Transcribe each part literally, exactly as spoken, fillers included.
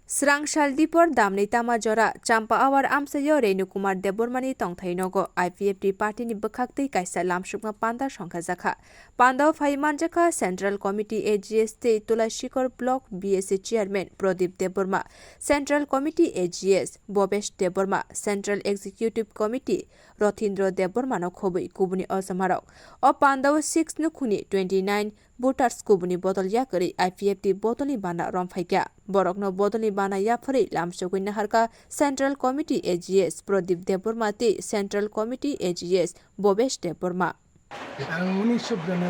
Srang sal dipor damni tama jora Champawar amchaio Renu Kumar Debbarmani tongthai nogo I P F T partyni bwkhaktwi kaisa lamsukma panda songkhajakha. Pandao phai manjakha Central Committee A G S tei Tulashikor Block B S A Chairman Pradip Debbarma, Central Committee A G S Bhobesh Debbarma, Central Executive Committee Rothindro Debbarmano khobwi kubuni ojomarok. O pandao six nukhungni twenty nine voters kubuni bodol yakarwi I P F T bodolni bana romphai kha. Borokno bodolni bana yapharwi lamsogwi naharkha Central Committee A G S Pradip Debbarma tei Central Committee A G S Bhobesh Debbarma. Ang unisho bwrwini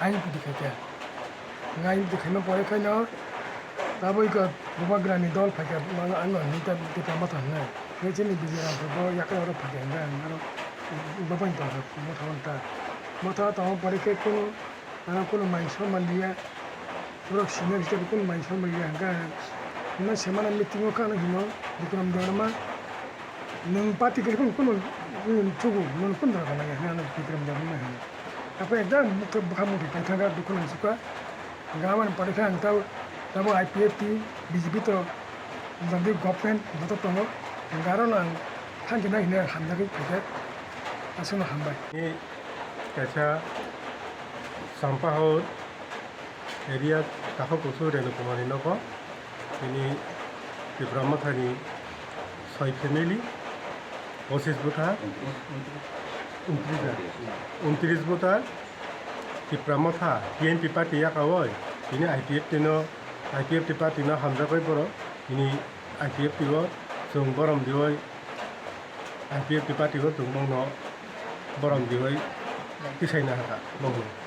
ain pudi khaikha. Ang ain pudi khaima pore khaino tabuk bubagrani dol phaikha, ang, ang, ang hwnwi ta, ta, ta, mata hwnwi. Khe chini Bijay Rampur bo yakarwi oro phaikha, hwnwi ang aro babain tongkha, motha hwn ta. Motha tongma pore khe kunu Ano kunu mai soma liya, borok senior hisabe kunu mai soma liya hwnka, hwnma se mano meeting o kha ano hino, Bikram Debbarma, nwng party kwrwi kunu, kunu, kunu thugo, nwng kunu dora nang ya hwnwi ano Bikram Debbarma hino. Aphai ekdam bwkha, bwkha muitu paithaka, dukhu nang sukha, hwnka aboni pore khe ang tabo, tabo I P F T, B J P to, jodi government joto tongo, hwnka aro no ang thanchi nai hwnwi ang hamjagwi phaikha, aswkno hambai. Kaisa Sampahor area takhuk kusu Renu Kumar ni nogo. Tini Tipra Motha ni soi family, pochis bwtha, untris bwtha Tipra Motha T N P party yakawi tini I P F T no, I P F T party no hamjakwi borok tini I P F T o chwng borom diwi, I P F T party o chwng bongno borom diwi tisaina hakha bongno.